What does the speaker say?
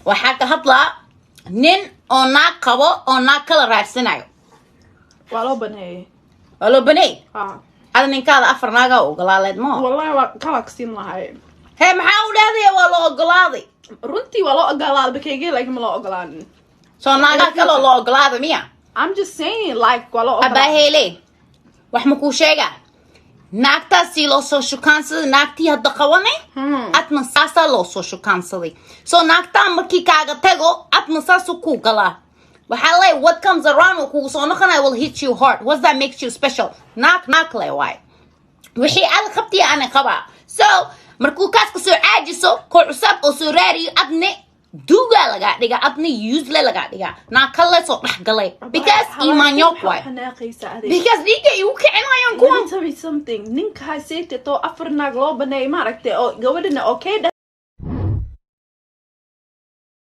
Waxaa ka hadlaa nin oo naag qabo oo naag kala raadsanayo. Waa loo baneeyay. Waa loo baneey. Ha. Ada ninkaada afar naagaa ogolaaleed mo? Wallahi waa kalaa siin lahay. Hee, maxaa u dhahdaya waa loo ogolaaday? Runtii waa loo ogolaaday bakayge, laakiin ma loo ogolaanin. Soo naagaa kaloo loo ogolaada miya? I'm just saying, like, waa loo ogolaaday. Abaaheele, wax ma kuu sheegaa? Naagtaasii loo soo shukaansaday, naagtii hadda qabanay, adna saasaa loo soo shukaansaday. So naagtaa markii kaaga tago, adna saasuu kuu galaa. Waxaa leeyahay, what comes around uu kugu soo noqonaya, will hit you hard. What that makes you special? Naag naag le waay. Wixii aad qabtiya ana qabaa. So markuu kaas kasoo caajiso, koo cusub oo soo raariyo, adne duugaa lagaa dhigaa, adna useless lagaa dhigaa, naag kale soo dhex galay, because imaanyook waay. Xanaaqaysa adiga. Because dhiigga igu kicinayaan Let kuwan. me tell you something. Ninkaasayte too afar naag loo baneeyay, maaragtay, oo gabadhana okay.